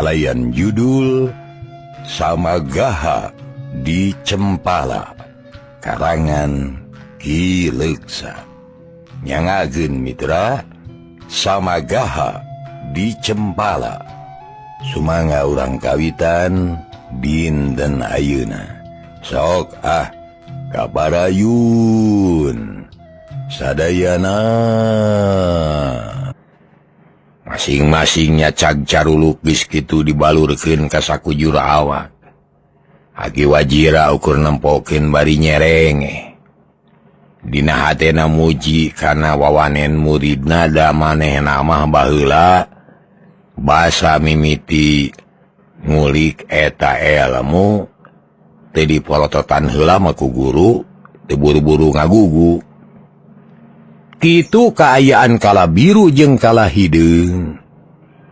Kalayan judul Samagaha di Cempala, karangan Ki Leksa. Nyangageun mitra, Samagaha di Cempala. Sumangga urang kawitan dinten ayeuna. Sok ah kabarayun sadayana. Masing-masingnya cag caruluk geus kitu dibalurkeun ka sakujur awak. Aki Wajira ukur nempokeun bari nyerenge. Dina hatena muji kana wawanen muridna da manehna mah baheula basa mimiti ngulik eta elmu teu dipolototan heula mah ku guru, teu buru-buru ngagugu. Kitu kaayaan kala biru jeung kala hideung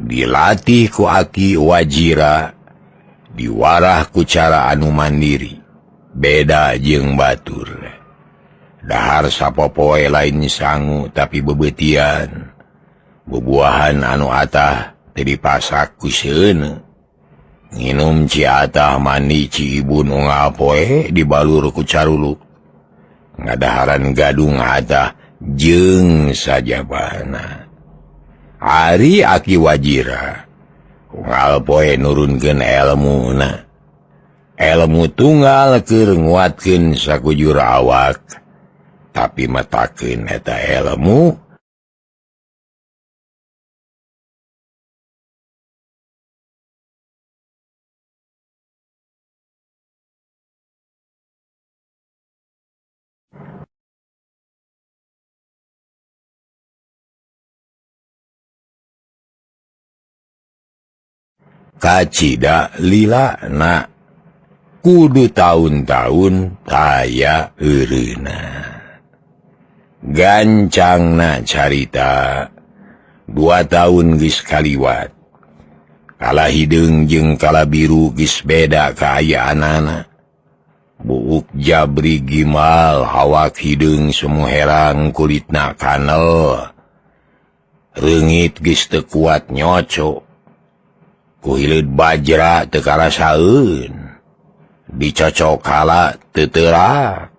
dilatih ku Aki Wajira, diwarah ku cara anu mandiri, beda jeung batur. Dahar sapopoe lain sangu tapi bebeutian, bubuahan anu atah teu dipasak ku seuneu. Nginum ci atah, mandi ci ibu nu ngapoe dibalur ku caruluk. Ngadaharan gadung atah jeung sajabana. Ari Aki Wajira unggal poe nurunkeun elmuna. Elmu tunggal keur nguatkeun sakujur awak, tapi matakeun eta elmu kacida lila na kudu tahun-tahun taya eureuna. Gancangna carita 2 tahun geus kaliwat. Kala hideung jeung kala biru geus beda kaayaanana. Buuk jabri gimal awak hideung semu herang kulitna kanel. Reungit geus teu kuat nyoco. Ku hileud bajra teu karasaeun. Dicocok kala teu teurak.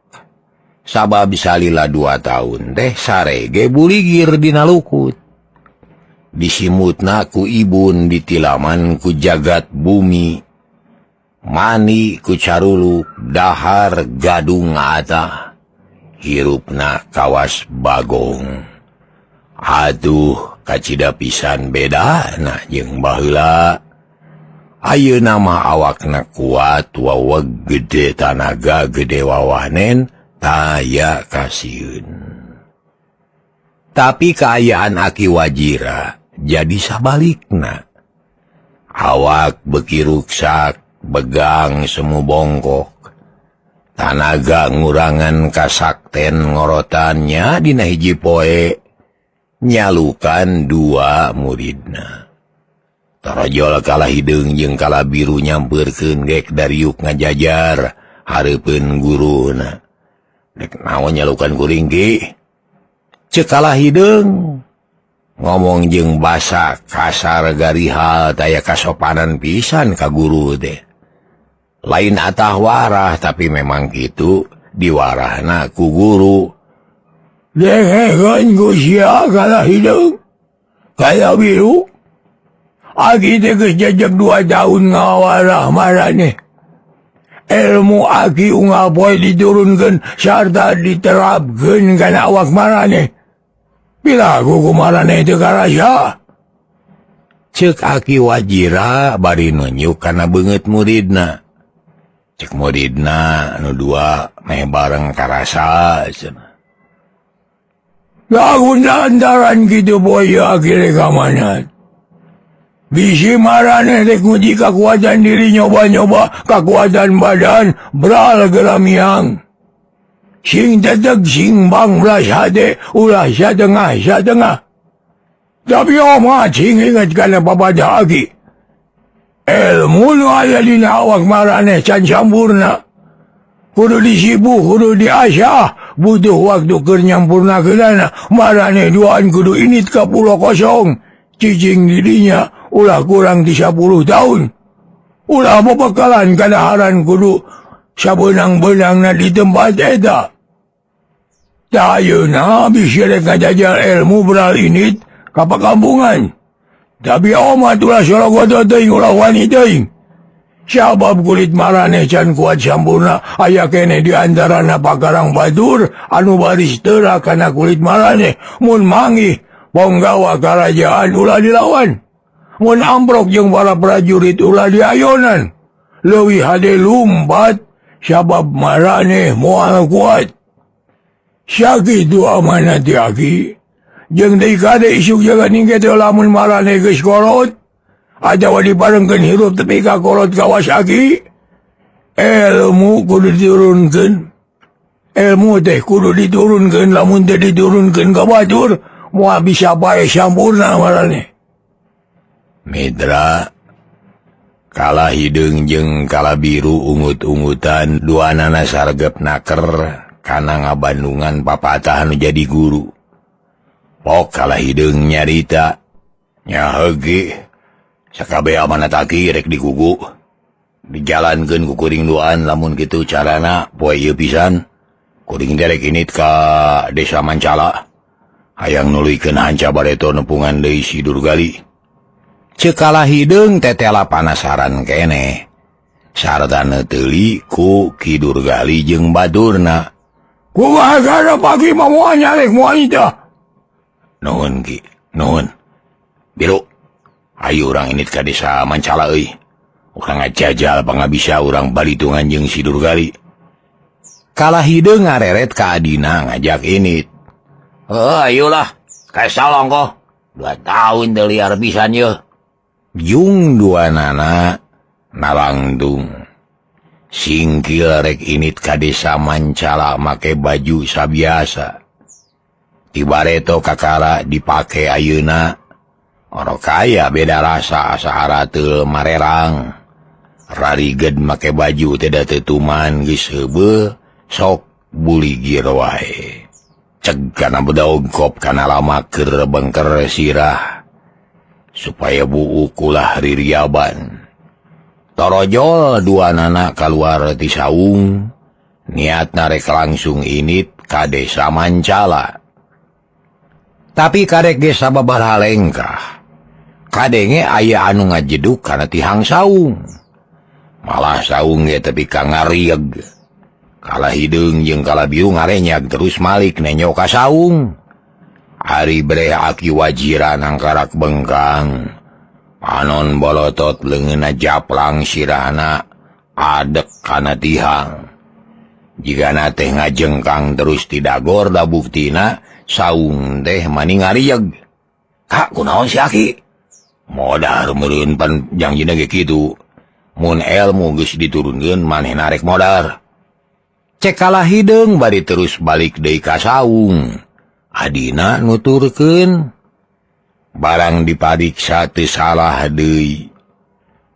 Sabab salila 2 tahun teh sarege buligir dina lukut. Disimutna ku ibun, ditilaman ku jagat bumi. Mani ku caruluk, dahar gadung atah. Hirupna kawas bagong. Aduh, kacida pisan bedana jeung baheula. Ayeuna mah awakna kuat, waweg gede tanaga, gede wawanen, taya kasieun. Tapi kaayaan Aki Wajira jadi sabalikna. Awak beki ruksak, begang semu bongkok. Tanaga ngurangan kasakten ngorotannya dina hiji poe, nyalukan 2 muridna. Tarajol kala hideung jeung kala biru nyampeurkeun gek dariuk ngajajar hareupeun guruna. Dek naon nyalukan kuring ge? Ceuk kala hideung ngomong jeung basa kasar garihal taya kasopanan pisan ka guru teh. Lain atah warah tapi memang kitu diwarahna ku guru. Dengekeun ku sia kala hideung kala biru. Aki teh geus jejeg 2 tahun ngawarah maraneh. Ilmu aki unggal poe diturunkeun sarta diterapkeun kana awak maraneh. Bila ku maraneh teu karasa. Ceuk Aki Wajira bari nunjuk kana beungeut muridna. Ceuk muridna nu 2 meh bareng karasa cenah. Lamun lantaran kitu poe aki rek ka mana? Bisi maraneh rek nguji kakuatan diri nyoba-nyoba kakuatan badan bral geramiang. Sing teteg sing bang belas hate ulah satengah satengah. Tapi oma sing inget kana papada aki. Ilmu nu aya dina awak maraneh can sampurna. Kudu disibuh, kudu diasah, butuh waktu keur nyampurnakeunana. Maraneh duaan kudu init ka pulo kosong. Cicing dirinya Ulah kurang di 10 tahun. Ulah bebekalan kadaharan kudu sabeunang-beunangna di tempat eta. Tah ayeuna bisi rek ngajajal ilmu beral init ka pakampungan. Tapi omat ulah sorogoto teuing ulah wani teuing. Sabab kulit maraneh can kuat sampurna aya keneh di antarana pakarang batur anu baris tera kana kulit maraneh mun manggih ponggawa karajaan ulah dilawan. Mun amprok jeung para prajurit ulah diayonan. Leuwih hade lumpat sabab maraneh moal kuat. Sakitu amanat ti aki. Jeung deui kade isuk jaga ningke teh lamun maraneh geus kolot atawa diparengkeun hirup tepi ka kolot kawas aki. Ilmu kudu diturunkeun. Ilmu teh kudu diturunkeun lamun teu diturunkeun ka batur moal bisa bae sampurna maraneh. Mitra kala hideung jeung kala biru ungut-ungutan duanana sargep naker kana ngabandungan papatah anu jadi guru. Pok kala hideung nyarita nya heuge sakabeh amanat aki rek digugu dijalankeun ku kuring duaan lamun kitu carana poe ieu pisan kuring teh rek init ka desa Mancala hayang nuluykeun hanca bareto nepungan deui si Durgali. Ceuk kala hideung tetela panasaran keneh sarta neuteuli ku Ki Durgali jeung baturna. Kumaha cara pagi mah moal nyalek moal tah. Nuhun Ki, nuhun. Biru, ayo urang init ka desa Mancala euy. Urang ngajajal pangabisa urang balitungan jeung si Durgali. Kala hideung ngareret ka adina ngajak init. Heuh, ayolah, kaesal ongkoh. 2 tahun teu liar pisan yeuh. Jung duanana nalangtung. Singkil rek init ka desa Mancala make baju sabiasa. Tibareto kakara dipake ayeuna. Oro kaya beda rasa asa harateul marerang. Rariged make baju teh da teu tuman geus heubeul sok buligir wae. Ceg kana bedaogkop kana lama keur bengker sirah supaya buuk ulah ririaban. Torojol duanana kaluar ti saung, niatna rek langsung init ka desa Mancala. Tapi karek ge sababaraha lengkah. Kadenge aya anu ngajeduk kana tihang saung. Malah saung ge tepi ka ngarieg. Kala hideung jeung kala biru ngarenyag terus malik nenyo ka saung. Ari breh aki wajira nangkarak bengkang. Panon bolotot leungeunna japlang sirahna adek kana tihang. Jigana teh ngajengkang terus tidagor da buktina saung teh mani ngarieg. Kak kunaon si aki? Modar meureun pan jangjina ge kitu. Mun elmu geus diturunkeun manehna rek modar. Cek kalah hideung bari terus balik deui ka saung. Adina nuturkeun barang dipariksa teu salah deui.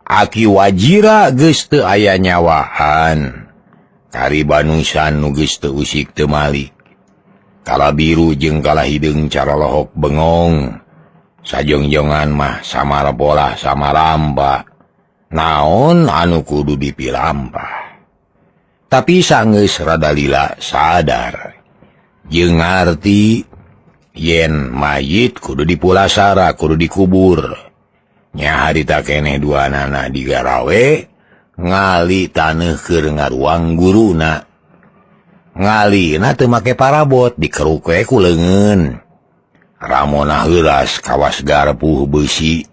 Aki wajira geus teu aya nyawaan. Kari banusan nu geus teu usik teu malik. Kala biru jeung kala hideung caralohok bengong. Sajongjongan mah samar polah samarampa. Naon anu kudu dipilampah. Tapi sanggeus rada lila sadar. Jeung ngarti yen mayit kudu dipulasara, kudu dikubur. Nya harita keneh duanana digarawe ngali taneuh keur ngaruang guruna. Ngalina teu make parabot dikeruk we ku leungeun. Ramona heuras kawas garpuh beusi.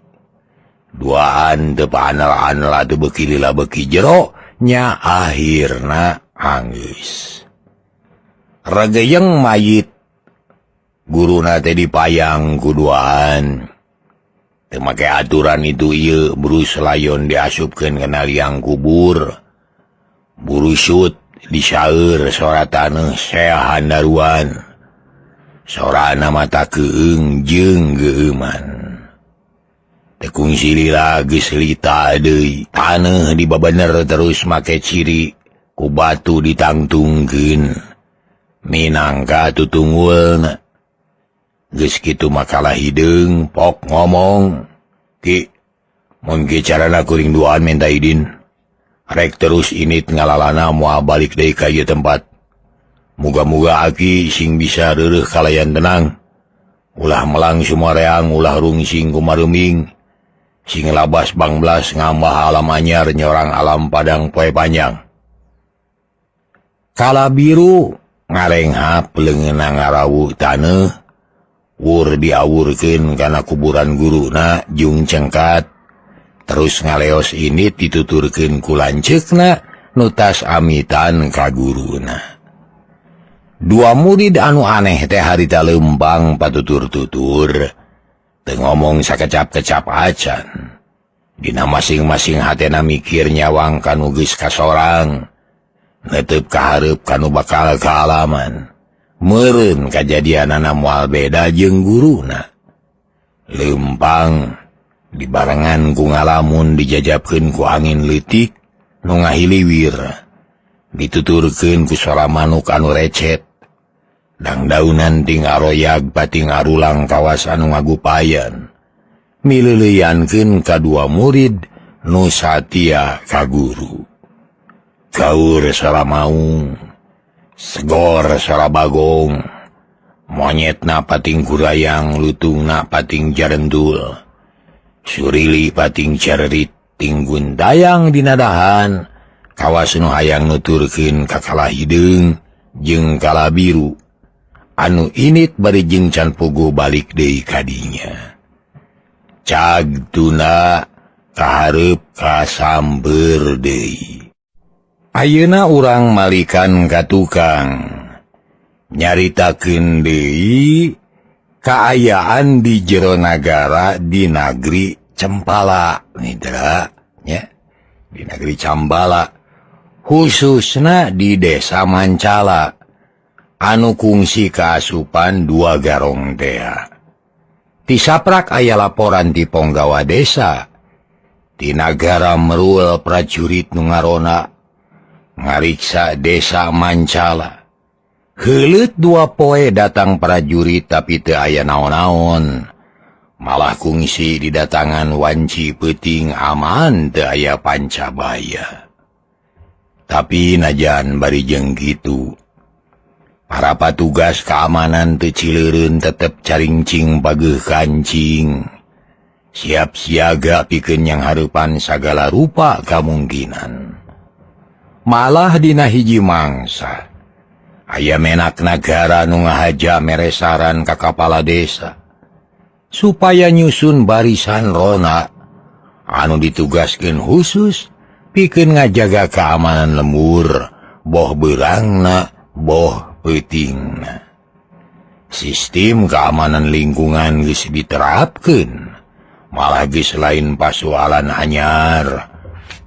Duaan teu paanel-anel atuh beuki lila beuki jero nya akhirna anggeus. Regeyeng mayit guruna teh dipayang ku duaan. Teu make aturan itu ieu Bruce Lion diasupkeun kana liang kubur. Burusut disaeur sora taneuh seahan daruan. Sorana mata keung jeung geueuman. Teu kungsi lila geus lita deui. Taneuh dibabener terus make ciri ku batu ditangtungkeun. Minangka tutungulna. Geus kitu makalah hideung pok ngomong, Ki, Mun kieu carana kuring duaan minta idin. Rek terus init ngalalana moal balik deui ka ieu tempat. Muga-muga aki sing bisa reureuh kalayan tenang. Ulah melang sumareang, ulah rungsing kumaruming. Sing labas bangblas ngambah alam anyar nyorang alam padang poe panjang. Kala biru ngarenghap leungeunna ngarawu taneuh wur diawurkeun kana kuburan guruna jung cengkat. Terus ngaleos ini dituturkeun ku lanceukna nu tas amitan ka guruna. Dua murid anu aneh teh harita leumpang patutur-tutur teu ngomong sakecap-kecap acan. Dina masing-masing hatena mikir nyawang kanu geus kasorang, netep kahareup kanu bakal kaalaman. Meureun kajadianana moal beda jeung guruna. Leumpang dibarengan ku ngalamun dijajabkeun ku angin leutik nu ngahiliwir. Dituturkeun ku sora manuk anu recet. Dangdaunan ting aroyag pating arulang kawas anu ngagupayan. Mileuleyankeun kadua murid nu satia ka guru. Gaur sora maung, segor sora bagong, monyetna pating kurayang, lutungna pating jarendul, surili pating cererit, ting guntayang dinadahan, kawas nu hayang nuturkeun ka kala hideung jeung kala biru. Anu init bari jeung can puguh balik deui ka dinya. Cag tuna kahareup kasamber deui. Ayeuna urang malikan ka tukang nyaritakeun deui kaayaan di jero nagara di nagri Cempala Nidra nya, di nagri Cambala khususna di desa Mancala anu kungsi kaasupan dua garong tea. Tisaprak aya laporan ti ponggawa desa di nagara merul prajurit nu ngarona ngariksa desa Mancala. Heuleut dua poe datang prajurit tapi teu aya naon-naon. Malah kungsi didatangan wanci peuting aman teu aya pancabaya. Tapi najan bari jeung kitu, para patugas keamanan teu cileureun tetep caringcing pageuh kancing. Siap siaga pikeun yang hareupan sagala rupa kamungkinan. Malah dina hiji mangsa aya menak nagara nu ngahaja mere saran ka kapala desa supaya nyusun barisan rona anu ditugaskeun khusus pikeun ngajaga keamanan lembur boh beurangna boh peutingna. Sistem keamanan lingkungan geus diterapkeun, malah geus lain pasualan anyar.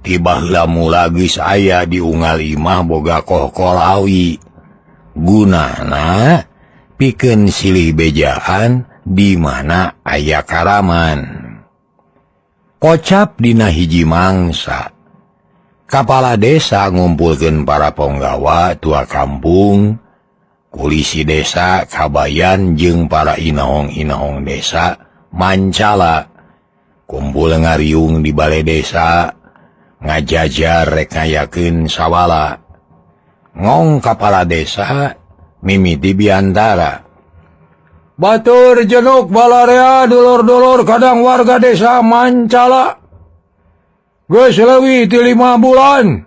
Tiba heula mula geus aya di unggal imah boga kohkolawi. Gunana pikeun silih bejaan di mana aya karaman. Kocap dina hiji mangsa. Kapala desa ngumpulkeun para ponggawa tua kampung, kulisi desa, kabayan jeung para inahong-inahong desa Mancala. Kumpul ngariung di balai desa, ngajajar rek ngayakeun sawala. Ngong kapala desa mimiti biantara. Batur jenuk balarea dulur-dulur kadang warga desa Mancala. Geus leuwih ti 5 bulan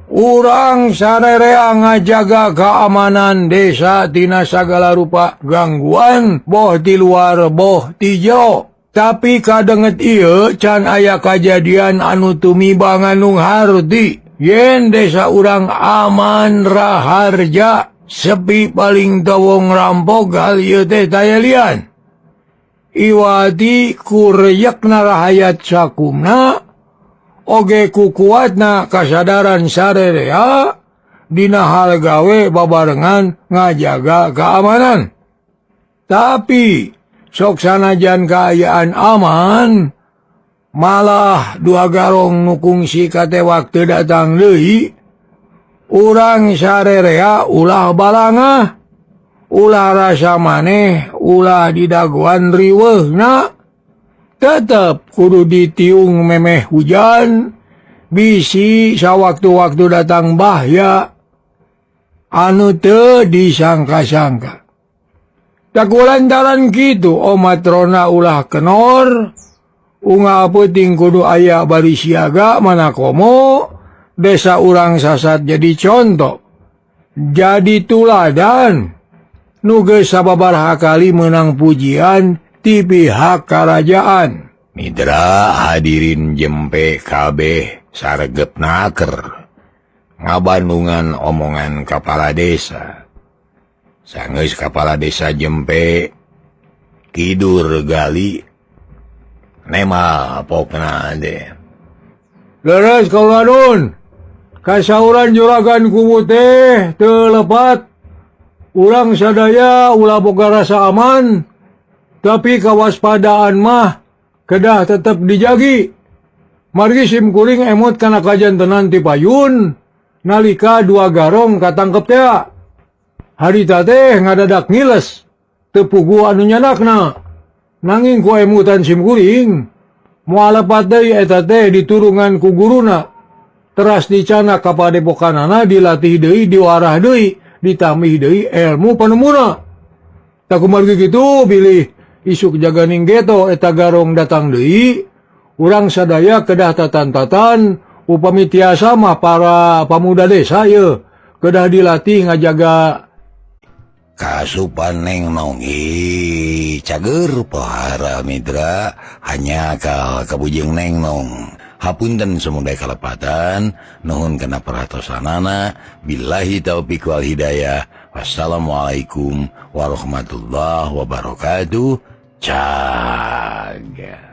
urang sarerea ngajaga keamanan desa tina sagala rupa gangguan boh di luar boh di jero. Tapi kadenget ieu can aya kajadian anu tumiba nganung harti yen desa urang aman raharja sepi paling tawong rampok hal ieu teh tayalian. Iwati kureyekna rahayat sakumna oge ku kuatna kasadaran sarerea dina hal gawe babarengan ngajaga keamanan. Tapi sok sanajan kaayaan aman, malah dua garong nu kungsi katewak teu datang deui. Urang sarerea ulah balangah, ulah rasa maneh, ulah didagoan riweuhna. Tetep kudu ditiung memeh hujan bisi sawaktu-waktu datang bahaya anu teu disangka-sangka. Tak lantaran kitu omatrona ulah kenor unggal peuting kudu aya bari siaga mana komo desa urang sasat jadi contoh jadi tuladan nu geus sababaraha kali menang pujian ti pihak karajaan. Mitra hadirin jempe kabeh saregep naker ngabandungan omongan kepala desa. Sanggeus kepala desa jempe tidur gali nema pokna deh. Leres kaulanun kasauran juragan kubu teh teu lepat. Urang sadaya ulah boga rasa aman, tapi kawaspadaan mah kedah tetep dijagi. Margi sim kuring emot kana kajantenan ti payun nalika dua garong katangkep tea. Harita teh ngadadak ngiles teu puguh anu nyanakna. Nanging ku emutan sim kuring moal lepat deui eta teh diturungan ku guruna. Teras dicana ka padepokanana dilatih deui diwarah deui ditambih deui ilmu panemuna. Tak kumargi kitu bilih isuk jaganing geto eta garong datang deui urang sadaya kedah tatan-tatan upami tiasa mah para pamuda desa ye kedah dilatih ngajaga kasupan neng nong. Ih, cager pohara mitra hanya ka kabujeng neng nong. Hapunten semudah kalepatan, nuhun kana perhatosanana. Billahi taufik wal hidayah. Wassalamualaikum warahmatullahi wabarakatuh. Caga.